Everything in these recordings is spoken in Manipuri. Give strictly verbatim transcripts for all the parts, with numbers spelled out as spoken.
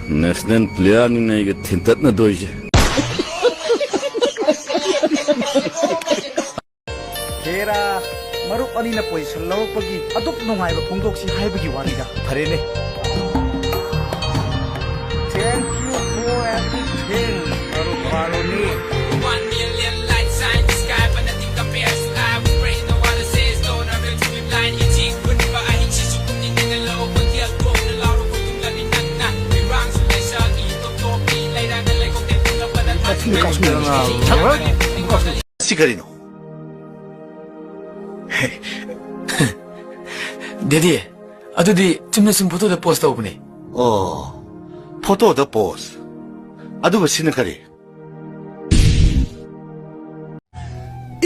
ꯅꯦꯁꯅꯦꯜ ꯄ꯭ꯂꯦꯌꯔꯅꯤꯅ ꯑꯩꯒ ꯊꯤꯟꯇꯠꯅꯗꯣꯏꯁꯦ꯫ ꯍꯦꯔꯥ, ꯃꯔꯨꯞ ꯑꯅꯤꯅ ꯄꯣꯖꯤꯁꯟ ꯂꯧꯔꯛꯄꯒꯤ ꯑꯗꯨꯛ ꯅꯨꯡꯉꯥꯏꯕ ꯐꯣꯡꯗꯣꯛꯁꯤ ꯍꯥꯏꯕꯒꯤ ꯋꯥꯅꯤꯗ꯫ ꯐꯔꯦꯅꯦ꯫ Thank you for everything, ꯃꯔꯨꯞ ꯕꯥꯔꯣꯅꯤ꯫ One million light shine the sky, but nothing compares to how we pray. No other says, don't ever dream blind. ꯏꯆꯤꯛ ꯄꯨꯟꯕ ꯑꯍꯤꯡꯁꯤꯁꯨ ꯄꯨꯛꯅꯤꯡ ꯅꯤꯡꯍꯜꯂꯣ, ꯈꯣꯟꯖꯦꯜ ꯊꯣꯛꯅ ꯂꯥꯎꯔꯣ, ꯈꯣꯏꯊꯨꯝꯂꯕꯤ ꯅꯪꯅ꯫ ꯏꯔꯥꯡꯁꯨ ꯂꯩꯁꯛ ꯏ ꯇꯣꯞ ꯇꯣꯞꯄꯤ, ꯂꯩꯔꯥꯡꯅ ꯂꯩꯈꯣꯝ ꯇꯦꯛꯊꯨꯝꯂꯕꯗ ꯊꯥꯖꯤꯟ ꯀꯥꯁꯤꯟ ꯀꯥꯁꯤꯟ ꯀꯥꯁꯤꯟ꯫ ꯁꯤ ꯀꯔꯤꯅꯣ? ꯗꯦꯗꯤ, ꯑꯗꯨꯗꯤ ꯆꯨꯝꯅ ꯁꯨꯝ ꯐꯣꯇꯣꯗ ꯄꯣꯁ ꯇꯧꯕꯅꯦ꯫ ꯑꯣ, ꯐꯣꯇꯣꯗ ꯄꯣꯁ꯫ ꯑꯗꯨꯒ ꯁꯤꯅ ꯀꯔꯤ?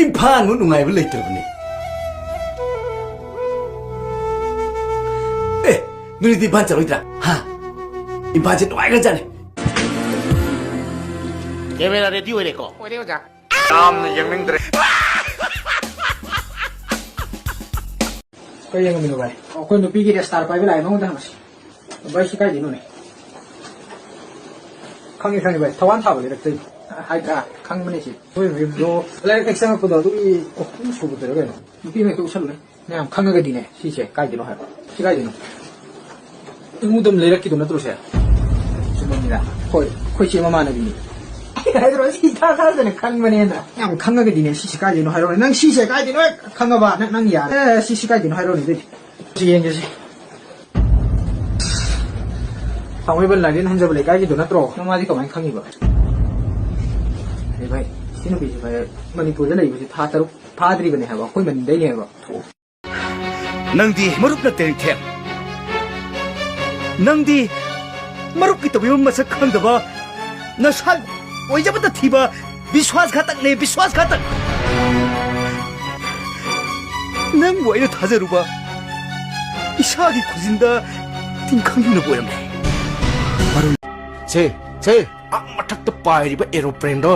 ꯏꯝꯐꯥꯜꯃꯨꯛ ꯅꯨꯡꯉꯥꯏꯕ ꯂꯩꯇ꯭ꯔꯕꯅꯦ꯫ ꯑꯦ, ꯅꯣꯏꯗꯤ ꯏꯝꯐꯥꯜ ꯆꯠꯂꯣꯏꯗ꯭ꯔꯥ? ꯍꯥ? ꯏꯝꯐꯥꯜꯁꯦ ꯅꯨꯡꯉꯥꯏꯈ꯭ꯔꯖꯥꯠꯅꯤ꯫ ꯀꯦꯃꯦꯔꯥ ꯔꯦꯗꯤ ꯑꯣꯏꯔꯦꯀꯣ? ꯑꯣꯏꯔꯦ, ꯑꯣꯖꯥ꯫ ꯌꯥꯝꯅ ꯌꯦꯡꯅꯤꯡꯗ꯭ꯔꯦ꯫ ꯀꯩ ꯌꯦꯡꯉꯝꯃꯤꯅꯣ, ꯚꯥꯏ? ꯑꯩꯈꯣꯏ ꯅꯨꯄꯤꯒꯤ ꯔꯦꯁꯇꯥꯔ ꯄꯥꯏꯕ ꯂꯥꯛꯑꯦ, ꯃꯉꯣꯟꯗ ꯍꯪꯉꯁꯤ꯫ ꯚꯥꯏ, ꯁꯤ ꯀꯥꯏꯗꯩꯅꯣꯅꯦ? ꯈꯪꯉꯦ, ꯈꯪꯉꯦ, ꯚꯥꯏ꯫ ꯊꯋꯥꯟ ꯊꯥꯕ ꯂꯩꯔꯛꯇꯩꯅꯦ꯫ ꯍꯥꯏꯗ꯭ꯔꯥ? ꯈꯪꯕꯅꯦ ꯁꯤ꯫ ꯑꯩꯈꯣꯏ ꯃꯌꯨꯝꯗꯣ ꯂꯩꯔꯛ ꯍꯦꯛ ꯆꯪꯉꯛꯄꯗꯣ ꯑꯗꯨꯒꯤ ꯑꯍꯨꯝ ꯁꯨꯕꯗꯔ ꯀꯩꯅꯣ꯫ ꯅꯨꯄꯤ ꯑꯃ ꯍꯦꯛꯇ ꯎꯠꯁꯜꯂꯨꯅꯦ꯫ ꯃꯌꯥꯝ ꯈꯪꯉꯒꯗꯤꯅꯦ, ꯁꯤꯁꯦ ꯀꯥꯏꯗꯩꯅꯣ ꯍꯥꯏꯕ꯫ ꯁꯤ ꯀꯥꯏꯗꯩꯅꯣ? ꯏꯃꯨꯡꯗ ꯂꯩꯔꯛꯀꯤꯗꯣ ꯅꯠꯇ꯭ꯔꯣ ꯁꯦ? ꯆꯨꯝꯃꯝꯅꯤꯗ꯫ ꯍꯣꯏ, ꯑꯩꯈꯣꯏ ꯆꯦ ꯃꯃꯥꯟꯅꯕꯤꯅꯤ꯫ ꯍꯥꯏꯗ꯭ꯔꯣ, ꯁꯤ ꯏꯊꯥ ꯊꯥꯖꯗꯅ ꯈꯪꯕꯅꯦꯅ꯫ ꯌꯥꯝ ꯈꯪꯉꯒꯗꯤꯅꯦ, ꯁꯤꯁꯦ ꯀꯥꯏꯗꯩꯅꯣ ꯍꯥꯏꯔꯛꯑꯣꯅꯦ꯫ ꯅꯪ ꯁꯤꯁꯦ ꯀꯥꯏꯗꯩꯅꯣ ꯍꯦꯛ ꯈꯪꯉꯕ? ꯅꯪ, ꯅꯪ ꯌꯥꯔꯦ꯫ ꯑꯦ, ꯁꯤꯁꯦ ꯀꯥꯏꯗꯩꯅꯣ ꯍꯥꯏꯔꯛꯑꯣꯅꯦ, ꯑꯗꯨꯗꯤ꯫ ꯁꯤ ꯌꯦꯡꯒꯦꯁꯦ꯫ ꯊꯥꯡꯃꯩꯕꯟ ꯂꯥꯏꯔꯦꯟ ꯍꯟꯖꯕ ꯂꯩꯀꯥꯏꯒꯤꯗꯣ ꯅꯠꯇ꯭ꯔꯣ? ꯅꯃꯥꯗꯤ ꯀꯃꯥꯏꯅ ꯈꯪꯉꯤꯕ? ꯑꯦ ꯚꯥꯏ, ꯁꯤ ꯅꯨꯄꯤꯁꯦ ꯚꯥꯏ, ꯃꯅꯤꯄꯨꯔꯗ ꯂꯩꯕꯁꯦ ꯊꯥ ꯇꯔꯨꯛ ꯐꯥꯗ꯭ꯔꯤꯕꯅꯦ ꯍꯥꯏꯕ, ꯑꯩꯈꯣꯏ ꯃꯅꯤꯡꯗꯩꯅꯦ ꯍꯥꯏꯕ꯫ ꯅꯪꯗꯤ ꯃꯔꯨꯞ ꯅꯠꯇꯦ, ꯅꯤꯡꯊꯦꯝ꯫ ꯅꯪꯗꯤ ꯃꯔꯨꯞꯀꯤ ꯇꯧꯕꯤꯕ ꯃꯁꯛ ꯈꯪꯗꯕ, ꯅꯁꯥ ꯑꯣꯏꯖꯕꯇ ꯊꯤꯕ ꯕꯤꯁ꯭ꯋꯥꯁ ꯘꯥꯇꯛꯅꯦ, ꯕꯤꯁ꯭ꯋꯥꯁ ꯘꯥꯇꯛ꯫ ꯅꯪꯕꯨ ꯑꯩꯅ ꯊꯥꯖꯔꯨꯕ ꯏꯁꯥꯒꯤ ꯈꯨꯖꯤꯟꯗ ꯇꯤꯟꯈꯪ ꯌꯨꯡꯂꯕ ꯑꯣꯏꯔꯝꯂꯦ꯫ ꯁꯦ, ꯁꯦ, ꯑꯥ ꯃꯊꯛꯇ ꯄꯥꯏꯔꯤꯕ ꯑꯦꯔꯣꯄ꯭ꯂꯦꯟꯗꯣ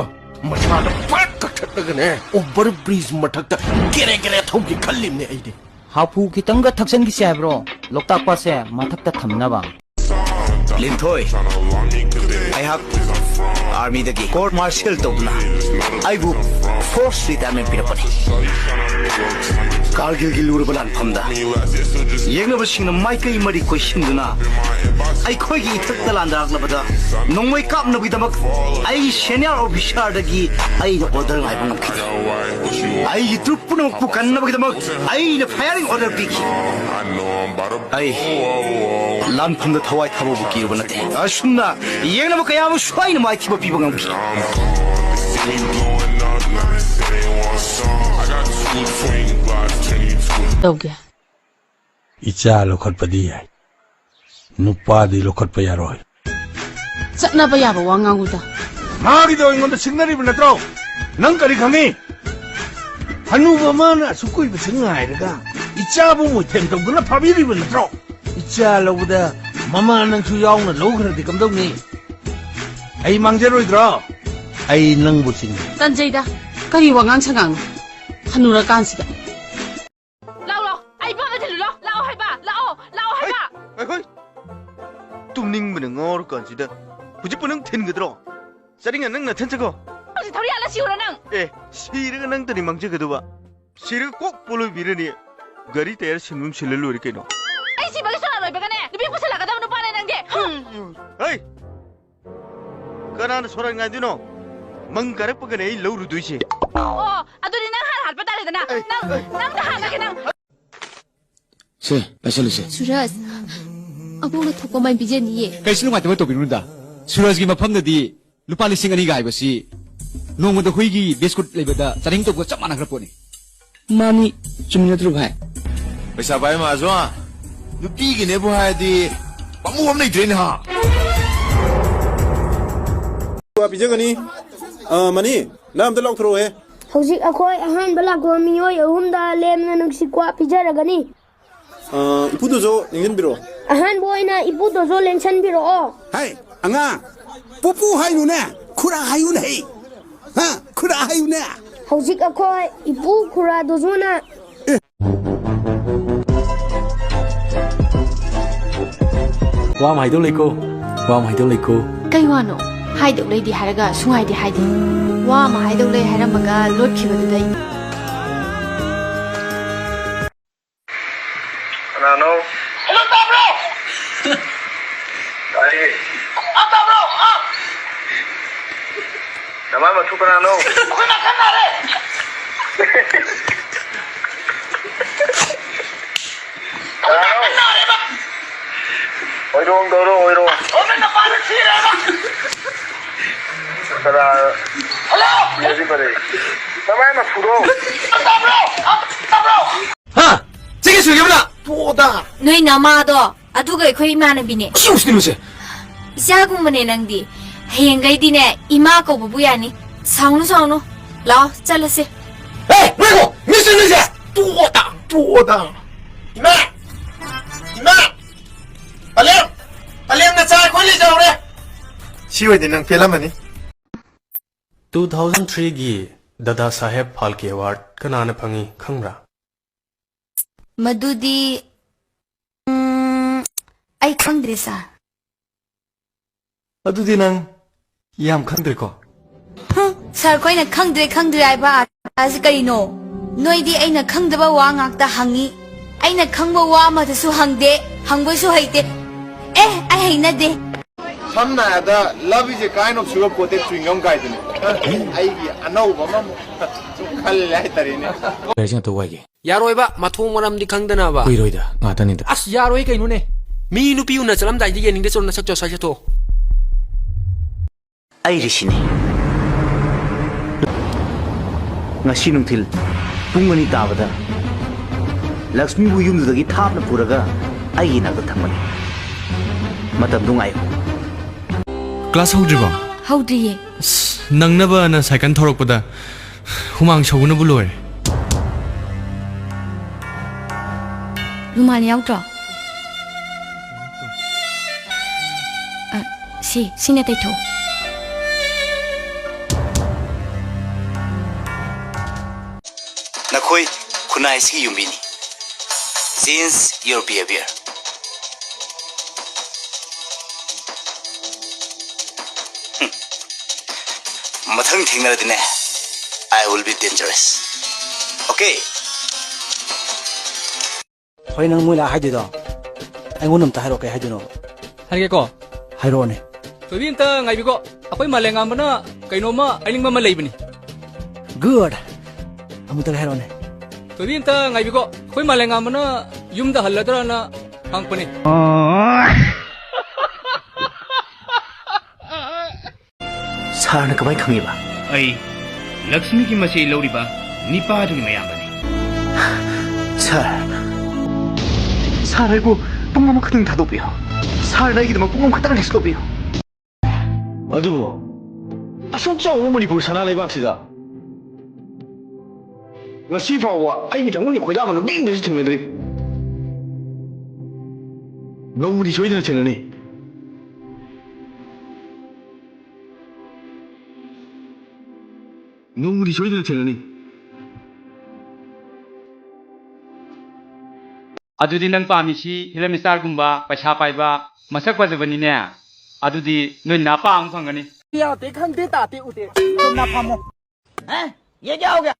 ꯃꯁꯥꯗ ꯐꯠ ꯀꯛꯊꯠꯂꯒꯅꯦ, ꯑꯣꯚꯔ ꯕ꯭ꯔꯤꯖ ꯃꯊꯛꯇ ꯒꯦꯔꯦ ꯒꯦꯔꯦ ꯊꯧꯒꯦ ꯈꯜꯂꯤꯝꯅꯦ ꯑꯩꯗꯤ꯫ ꯍꯥꯐꯨ ꯈꯤꯇꯪꯒ ꯊꯛꯆꯟꯈꯤꯁꯦ ꯍꯥꯏꯕ꯭ꯔꯣ? ꯂꯣꯛꯇꯥꯛ ꯄꯥꯠꯁꯦ ꯃꯊꯛꯇ ꯊꯝꯅꯕ꯫ ꯂꯤꯟꯊꯣꯏ, ꯑꯩꯍꯥꯛ ꯑꯥꯔꯃꯤꯗꯒꯤ ꯀꯣꯔꯠ ꯃꯥꯔꯁꯤꯌꯦꯜ ꯇꯧꯗꯨꯅ ꯑꯩꯕꯨ ꯐꯣꯔꯁ ꯔꯤꯇꯥꯌꯔꯃꯦꯟ ꯄꯤꯔꯛꯄꯅꯤ꯫ ꯀꯥꯔꯒꯤꯜꯒꯤ ꯂꯨꯔꯕ ꯂꯥꯟꯐꯝꯗ ꯌꯦꯛꯅꯕꯁꯤꯡꯅ ꯃꯥꯏꯀꯩ ꯃꯔꯤ ꯀꯣꯏꯁꯤꯟꯗꯨꯅ ꯑꯩꯈꯣꯏꯒꯤ ꯏꯊꯛꯇ ꯂꯥꯟꯗꯥꯔꯛꯂꯕꯗ ꯅꯣꯡꯃꯩ ꯀꯥꯞꯅꯕꯒꯤꯗꯃꯛ ꯑꯩꯒꯤ ꯁꯦꯅꯤꯌꯔ ꯑꯣꯐꯤꯁꯥꯔꯗꯒꯤ ꯑꯩꯅ ꯑꯣꯔꯗꯔ ꯉꯥꯏꯕ ꯉꯝꯈꯤꯗꯦ꯫ ꯑꯩꯒꯤ ꯇ꯭ꯔꯨꯞ ꯄꯨꯝꯅꯃꯛꯄꯨ ꯀꯟꯅꯕꯒꯤꯗꯃꯛ ꯑꯩꯅ ꯐꯥꯌꯔꯤꯡ ꯑꯣꯔꯗꯔ ꯄꯤꯈꯤ꯫ ꯑꯩ ꯂꯥꯟꯐꯝꯗ ꯊꯋꯥꯏ ꯊꯥꯕꯕꯨ ꯀꯤꯔꯨꯕ ꯅꯠꯇꯦ꯫ ꯑꯁꯨꯝꯅ ꯌꯦꯡꯅꯕ ꯀꯌꯥꯕꯨ ꯁꯣꯏꯅ ꯃꯥꯏꯊꯤꯕ ꯄꯤꯕ ꯉꯝꯈꯤ꯫ ꯇꯧꯒꯦ꯫ ꯏꯆꯥ ꯂꯧꯈꯠꯄꯗꯤ ꯌꯥꯏ, ꯅꯨꯄꯥꯗꯤ ꯂꯧꯈꯠꯄ ꯌꯥꯔꯣꯏ꯫ ꯆꯠꯅꯕ ꯌꯥꯕ ꯋꯥ ꯉꯥꯡꯉꯨꯗ꯫ ꯃꯥꯒꯤꯗꯣ ꯑꯩꯉꯣꯟꯗ ꯁꯤꯡꯅꯔꯤꯕ ꯅꯠꯇ꯭ꯔꯣ? ꯅꯪ ꯀꯔꯤ ꯈꯪꯉꯤ? ꯍꯅꯨꯕ ꯑꯃꯅ ꯑꯁꯨꯛ ꯀꯨꯏꯕꯁꯤ ꯉꯥꯏꯔꯒ ꯏꯆꯥꯕꯨ ꯃꯣꯏꯊꯦꯝ ꯇꯧꯗꯨꯅ ꯐꯥꯕꯤꯔꯤꯕ ꯅꯠꯇ꯭ꯔꯣ? ꯏꯆꯥ ꯂꯧꯕꯗ ꯃꯃꯥ ꯅꯪꯁꯨ ꯌꯥꯎꯅ ꯂꯧꯈ꯭ꯔꯗꯤ ꯀꯝꯗꯧꯅꯤ? ꯑꯩ ꯃꯥꯡꯖꯔꯣꯏꯗ꯭ꯔꯣ? ꯑꯩ ꯅꯪꯕꯨ ꯁꯤꯡꯅꯩ꯫ ꯇꯟꯖꯩꯗ, ꯀꯔꯤ ꯋꯥꯉꯥꯡ ꯁꯉꯥꯡꯅꯣ ꯍꯅꯨꯔꯀꯥꯟꯁꯤꯗ? ꯂꯥꯛꯑꯣ, ꯂꯥꯛꯑꯣ, ꯑꯩ ꯕꯥꯞꯅ ꯊꯤꯜꯂꯨ, ꯂꯥꯛꯑꯣ, ꯂꯥꯛꯑꯣ ꯍꯥꯏꯕ, ꯂꯥꯛꯑꯣ, ꯂꯥꯛꯑꯣ ꯍꯥꯏꯕ꯫ ꯉꯥꯏꯈꯣ, ꯇꯨꯝꯅꯤꯡꯕꯅ ꯉꯥꯎꯔꯀꯥꯟꯁꯤꯗ ꯍꯧꯖꯤꯛꯄꯨ ꯅꯪ ꯊꯤꯟꯒꯗ꯭ꯔꯣ? ꯆꯠꯅꯤꯡꯉ ꯅꯪ ꯅꯊꯟ ꯆꯠꯈꯣ꯫ ꯍꯧꯖꯤꯛ ꯊꯧꯔꯤ ꯌꯥꯜꯂ ꯁꯤꯎꯔ ꯅꯪ꯫ ꯑꯦ, ꯁꯤꯔꯒ ꯅꯪꯇꯅꯤ ꯃꯥꯡꯖꯒꯗꯧꯕ꯫ ꯁꯤꯔꯒ ꯀꯣꯛ ꯄꯣꯂꯣꯏꯕꯤꯔꯅꯤ꯫ ꯒꯥꯔꯤ ꯇꯌꯥꯔ ꯁꯤꯟꯕ ꯑꯃ ꯁꯤꯜꯂ ꯂꯣꯏꯔꯦ ꯀꯩꯅꯣ꯫ ꯑꯩ ꯁꯤꯕꯒꯤ ꯁꯣꯔꯥ ꯂꯣꯏꯕꯒꯅꯦ ꯅꯨꯄꯤ ꯄꯨꯁꯜꯂꯛꯀꯗꯕ ꯅꯨꯄꯥꯅꯦ ꯅꯪꯗꯤ꯫ ꯍꯩ! ꯀꯅꯥꯅ ꯁꯣꯔꯥ ꯉꯥꯏꯗꯣꯏꯅꯣ? ꯃꯪ ꯀꯥꯔꯛꯄꯒꯅꯦ ꯑꯩ ꯂꯧꯔꯨꯗꯣꯏꯁꯦ꯫ ꯑꯣ, ꯑꯗꯨꯗꯤ ꯅꯪ ꯍꯥꯟꯅ ꯍꯥꯠꯄ ꯇꯥꯔꯦꯗꯅ꯫ ꯑꯩ, ꯅꯪ, ꯑꯩ꯫ ꯅꯪꯗ ꯍꯥꯠꯂꯒꯦ ꯅꯪ꯫ ꯁꯦ, ꯄꯥꯏꯁꯜꯂꯨꯁꯦ꯫ ꯁꯨꯔꯖ, ꯑꯕꯣꯛꯅ ꯊꯣꯛꯄ ꯃꯥꯏ ꯄꯤꯖꯅꯤꯌꯦ꯫ ꯀꯩꯁꯨ ꯅꯨꯡꯉꯥꯏꯇꯕ ꯇꯧꯕꯤꯔꯨꯅꯨꯗ꯫ ꯁꯨꯔꯖꯒꯤ ꯃꯐꯝꯗꯗꯤ ꯂꯨꯄꯥ ꯂꯤꯁꯤꯡ ꯑꯅꯤꯒ ꯍꯥꯏꯕꯁꯤ ꯅꯣꯡꯃꯗ ꯍꯨꯏꯒꯤ ꯕꯤꯁꯀꯨꯠ ꯂꯩꯕꯗ ꯆꯥꯗꯤꯡ ꯇꯧꯕꯒ ꯆꯞ ꯃꯥꯟꯅꯈ꯭ꯔ ꯄꯣꯠꯅꯤ꯫ ꯃꯥꯅꯤ, ꯆꯨꯝꯃꯤ ꯅꯠꯇ꯭ꯔꯣ ꯚꯥꯏ? ꯄꯩꯁꯥ ꯄꯥꯏ ꯃꯥꯖꯣ, ꯅꯨꯄꯤꯒꯤꯅꯦꯕꯨ ꯍꯥꯏꯔꯗꯤ ꯄꯥꯝꯃꯨ ꯑꯃ ꯂꯩꯇ꯭ꯔꯦꯅꯦ ꯍꯥ꯫ ꯄꯤꯖꯒꯅꯤ꯫ ꯑ, ꯃꯅꯤ, ꯅꯪ ꯑꯝꯇ ꯂꯥꯎꯊꯣꯔꯛꯑꯣꯍꯦ꯫ ꯍꯧꯖꯤꯛ ꯑꯩꯈꯣꯏ ꯑꯍꯥꯟꯕ ꯂꯥꯛꯄ ꯃꯤꯑꯣꯏ ꯑꯍꯨꯝꯗ ꯂꯦꯝꯅ ꯅꯨꯡꯁꯤ ꯀ꯭ꯋꯥ ꯄꯤꯖꯔꯒꯅꯤ꯫ ꯑ, ꯏꯄꯨꯗꯨꯁꯨ ꯂꯦꯡꯁꯤꯟꯕꯤꯔꯛꯑꯣ꯫ ꯑꯍꯥꯟꯕ ꯑꯣꯏꯅ ꯏꯄꯨꯗꯨꯁꯨ ꯂꯦꯡꯁꯤꯟꯕꯤꯔꯛꯑꯣ꯫ ꯍꯩ, ꯑꯉꯥꯡ, ꯄꯨꯄꯨ ꯍꯥꯏꯅꯨꯅꯦ, ꯈꯨꯔꯥ ꯍꯥꯏꯌꯨꯅꯦ, ꯍꯩ꯫ ꯍꯥ, ꯈꯨꯔꯥ ꯍꯥꯏꯌꯨꯅꯦ꯫ ꯍꯧꯖꯤꯛ ꯑꯩꯈꯣꯏ ꯏꯄꯨ ꯈꯨꯔꯥꯗꯨꯁꯨꯅ ꯋꯥ ꯑꯃ ꯍꯥꯏꯗꯧ ꯂꯩꯀꯣ꯫ ꯋꯥ ꯑꯃ ꯍꯥꯏꯗꯧ ꯂꯩꯀꯣ꯫ ꯀꯩ ꯋꯥꯅꯣ? ꯍꯥꯏꯗꯧ ꯂꯩꯗꯤ ꯍꯥꯏꯔꯒ ꯁꯨꯡꯍꯥꯏꯗꯤ ꯍꯥꯏꯗꯦ꯫ ꯋꯥ ꯑꯃ ꯍꯥꯏꯗꯧ ꯂꯩ ꯍꯥꯏꯔꯝꯃꯒ ꯂꯣꯠꯈꯤꯕꯗꯨꯗ ꯑꯩ ꯀꯅꯥꯅꯣ? ꯍꯜꯂꯣ, ꯇꯥꯕ꯭ꯔꯣ? ꯇꯥꯏꯌꯦ꯫ ꯑ, ꯇꯥꯕ꯭ꯔꯣ? ꯑ? ꯅꯃꯥꯏ ꯃꯊꯨ ꯀꯅꯥꯅꯣ? ꯑꯩꯈꯣꯏ ꯃꯥ ꯀꯟꯅ ꯅꯥꯔꯦ꯫ ꯀꯅꯥꯅꯣ? ꯑꯩꯈꯣꯏ ꯃꯥ ꯀꯟꯅ ꯅꯥꯔꯦꯕ꯫ ꯑꯣꯏꯔꯣꯡ ꯇꯧꯔꯣ, ꯑꯣꯏꯔꯣꯡ꯫ ꯑꯣ, ꯅꯪ ꯅꯄꯥꯗꯣ ꯁꯤꯔꯦꯕ꯫ ꯀꯅꯥ? ꯍꯜꯂꯣ! ꯁꯤꯔꯗꯤ ꯐꯔꯦ꯫ ꯅꯃꯥꯏ ꯃꯊꯨꯗꯣ꯫ ꯇꯥꯕ꯭ꯔꯣ? ꯑ, ꯇꯥꯕ꯭ꯔꯣ? ꯍꯥ? ꯆꯤꯛꯀꯦ ꯁꯨꯏꯒꯕꯅ? ꯇꯣꯛꯑꯣꯗ꯫ ꯅꯣꯏ ꯅꯃꯥꯗꯣ ꯑꯗꯨꯒ ꯑꯩꯈꯣꯏ ꯏꯃꯥꯟꯅꯕꯤꯅꯦ꯫ ꯁꯤ ꯎꯁꯤꯜꯂꯨꯁꯦ꯫ ꯏꯆꯥꯒꯨꯝꯕꯅꯦ ꯅꯪꯗꯤ꯫ ꯍꯌꯦꯡꯈꯩꯗꯤꯅꯦ ꯏꯃꯥ ꯀꯧꯕꯕꯨ ꯌꯥꯅꯤ꯫ ꯁꯥꯎꯅꯨ, ꯁꯥꯎꯅꯨ꯫ ꯂꯥꯛꯑꯣ, ꯆꯠꯂꯁꯦ꯫ ꯑꯦ, ꯉꯥꯏꯈꯣ! ꯃꯤꯁ ꯂꯨꯏꯁꯦ! ꯇꯣꯛꯑꯣꯗ! ꯇꯣꯛꯑꯣꯗ! ꯏꯃꯥ! ꯏꯃꯥ! ꯄꯂꯦꯝ! ꯄꯂꯦꯝ, ꯅꯆꯥ ꯑꯩꯈꯣꯏ ꯂꯩꯖꯍꯧꯔꯦ! ꯁꯤ ꯑꯣꯏꯗꯤ ꯅꯪ ꯄꯦꯜꯂꯝꯃꯅꯤ꯫ Two thousand three ꯒꯤ ꯗꯥꯗꯥ ꯁꯥꯍꯦꯕ ꯐꯥꯜꯀꯦ ꯑꯦꯋꯥꯔꯗ ꯀꯅꯥꯅ ꯐꯪꯉꯤ ꯈꯪꯕ꯭ꯔꯥ? ꯃꯗꯨꯗꯤ, ꯎꯝ, ꯑꯩ ꯈꯪꯗ꯭ꯔꯦ, ꯁꯥꯔ꯫ ꯑꯗꯨꯗꯤ ꯅꯪ ꯌꯥꯝ ꯈꯪꯗ꯭ꯔꯦꯀꯣ? ꯍꯝ, ꯁꯥꯔ, ꯑꯩꯈꯣꯏꯅ ꯈꯪꯗ꯭ꯔꯦ, ꯈꯪꯗ꯭ꯔꯦ ꯍꯥꯏꯕ ꯑꯥꯔꯊꯁꯤ ꯀꯔꯤꯅꯣ? ꯅꯣꯏꯗꯤ ꯑꯩꯅ ꯈꯪꯗꯕ ꯋꯥ ꯉꯥꯛꯇ ꯍꯪꯉꯤ꯫ ꯑꯩꯅ ꯈꯪꯕ ꯋꯥ ꯑꯃꯗꯁꯨ ꯍꯪꯗꯦ, ꯍꯪꯕꯁꯨ ꯍꯩꯇꯦ꯫ ꯑꯦ, ꯑꯩ ꯍꯩꯅꯗꯦ꯫ ꯁꯝꯅ ꯍꯥꯏꯔꯕꯗ, love is a kind of sugar coated chewing gum ꯀꯥꯏꯗꯨꯅꯤ꯫ ꯑꯩꯒꯤ ꯑꯅꯧꯕ ꯑꯃꯃꯨꯛ ꯁꯨꯝ ꯈꯜꯂꯦ ꯍꯥꯏꯇꯥꯔꯦꯅꯦ꯫ ꯂꯥꯏꯔꯤꯛꯁꯦ ꯑꯝꯇ ꯋꯥꯏꯒꯦ꯫ ꯌꯥꯔꯣꯏꯕ, ꯃꯊꯣꯡ ꯃꯔꯝꯗꯤ ꯈꯪꯗꯅꯕ꯫ ꯀꯨꯏꯔꯣꯏꯗ, ꯉꯥꯛꯇꯅꯤꯗ꯫ ꯑꯁ, ꯌꯥꯔꯣꯏ ꯀꯩꯅꯣꯅꯦ꯫ ꯃꯤ ꯅꯨꯄꯤ ꯎꯅ ꯆꯠꯂꯝꯗꯥꯏꯗ ꯌꯦꯡꯅꯤꯡꯗꯦ, ꯆꯠꯂꯣ, ꯅꯁꯛ ꯆꯣ, ꯁ꯭ꯋꯥꯏ ꯆꯠꯊꯣꯛꯑꯣ꯫ ꯑꯩ ꯔꯤꯁꯤꯅꯤ꯫ ꯉꯁꯤ ꯅꯨꯡꯊꯤꯜ ꯄꯨꯡ ꯑꯅꯤ ꯇꯥꯕꯗ ꯂꯛꯁꯃꯤꯕꯨ ꯌꯨꯝꯗꯨꯗꯒꯤ ꯊꯥꯞꯅ ꯄꯨꯔꯒ ꯑꯩꯒꯤ ꯅꯥꯛꯇ ꯊꯝꯒꯅꯤ꯫ ꯃꯇꯝꯗꯨ ꯉꯥꯏꯌꯨ꯫ ꯀ꯭ꯂꯥꯁ ꯍꯧꯗ꯭ꯔꯤꯕꯣ? ꯍꯧꯗ꯭ꯔꯤꯌꯦ꯫ ꯑꯁ, ꯅꯪꯅꯕꯅ ꯁꯥꯏꯀꯜ ꯊꯧꯔꯛꯄꯗ ꯍꯨꯃꯥꯡ ꯁꯧꯕꯅꯕꯨ ꯂꯣꯏꯔꯦ꯫ ꯔꯨꯃꯥꯜ ꯌꯥꯎꯗ꯭ꯔꯣ? ꯑ, ꯁꯤ, ꯁꯤꯅ ꯇꯩꯊꯣꯛꯑꯣ꯫ ꯅꯈꯣꯏ ꯈꯨꯟꯅꯥꯏ ꯑꯁꯤꯒꯤ ꯌꯨꯝꯕꯤꯅꯤ꯫ Change your behavior꯫ ꯃꯊꯪ ꯊꯦꯡꯅꯔꯗꯤꯅꯦ, I will be dangerous. Okay? ꯍꯣꯏ, ꯅꯪ ꯃꯣꯏ ꯂꯥꯛ ꯍꯥꯏꯗꯣꯏꯗꯣ ꯑꯩꯉꯣꯟꯗ ꯑꯝꯇ ꯍꯥꯏꯔꯛꯑꯣ, ꯀꯩ ꯍꯥꯏꯗꯣꯏꯅꯣ? ꯍꯥꯏꯔꯒꯦꯀꯣ? ꯍꯥꯏꯔꯛꯑꯣꯅꯦ꯫ ꯊꯣꯏꯕꯤ, ꯑꯝꯇ ꯉꯥꯏꯕꯤꯀꯣ, ꯑꯩꯈꯣꯏ ꯃꯥꯂꯦꯝꯉꯥꯟꯕꯅ ꯀꯩꯅꯣꯝꯃ ꯍꯥꯏꯅꯤꯡꯕ ꯑꯃ ꯂꯩꯕꯅꯤ꯫ Good. ꯑꯃꯨꯛꯇꯒ ꯍꯥꯏꯔꯛꯑꯣꯅꯦ꯫ ꯊꯣꯏꯕꯤ, ꯑꯝꯇ ꯉꯥꯏꯕꯤꯀꯣ, ꯑꯩꯈꯣꯏ ꯃꯥꯂꯦꯝꯉꯥꯟꯕꯅ ꯌꯨꯝꯗ ꯍꯜꯂꯗ꯭ꯔꯥꯅ ꯍꯪꯉꯛꯄꯅꯤ꯫ ꯁꯥꯔꯅ ꯀꯃꯥꯏ ꯈꯪꯉꯤꯕ? ꯑꯩ ꯂꯛꯁꯃꯤꯒꯤ ꯃꯆꯦ ꯂꯧꯔꯤꯕ ꯅꯤꯄꯥꯗꯨꯒꯤ ꯃꯌꯥꯝꯕꯅꯤ꯫ ꯁꯥꯔ, ꯁꯥꯔ, ꯑꯩꯕꯨ ꯄꯨꯡ ꯑꯃꯈꯛꯇꯪ ꯊꯥꯗꯣꯛꯄꯤꯌꯨ꯫ ꯁꯥꯔꯅ ꯑꯩꯒꯤꯗꯃꯛ ꯄꯨꯡ ꯑꯃꯈꯛꯇꯪ rest ꯂꯧꯕꯤꯌꯨ꯫ ꯑꯗꯨꯕꯨ ꯑꯁꯨꯛ ꯆꯥꯎꯕ ꯃꯅꯤꯄꯨꯔ ꯁꯅꯥ ꯂꯩꯕꯥꯛꯁꯤꯗ ꯉꯁꯤ ꯐꯥꯎꯕ ꯑꯩꯒꯤꯗꯃꯛ ꯈꯣꯏꯗꯥꯕ ꯅꯨꯄꯤ ꯑꯃꯁꯨ ꯊꯦꯡꯅꯗ꯭ꯔꯤ꯫ ꯅꯣꯡꯃꯗꯤ ꯁꯣꯏꯗꯅ ꯊꯦꯡꯅꯅꯤ꯫ ꯅꯣꯡꯃꯗꯤ ꯁꯣꯏꯗꯅ ꯊꯦꯡꯅꯅꯤ꯫ ꯑꯗꯨꯗꯤ ꯅꯪ ꯄꯥꯝꯃꯤꯁꯤ film starꯒꯨꯝꯕ, ꯄꯩꯁꯥ ꯄꯥꯏꯕ, ꯃꯁꯛ ꯐꯖꯕꯅꯤꯅꯦ꯫ ꯑꯗꯨꯗꯤ ꯅꯣꯏ ꯅꯥꯄꯥ ꯑꯃ ꯐꯪꯒꯅꯤ꯫ ꯌꯥꯗꯦ, ꯈꯪꯗꯦ, ꯇꯥꯗꯦ, ꯎꯗꯦ꯫ ꯆꯨꯝꯅ ꯐꯝꯃꯣ꯫ ꯍꯦ? ꯌꯦ ꯀꯌꯥ ꯍꯣ ꯒꯌꯥ?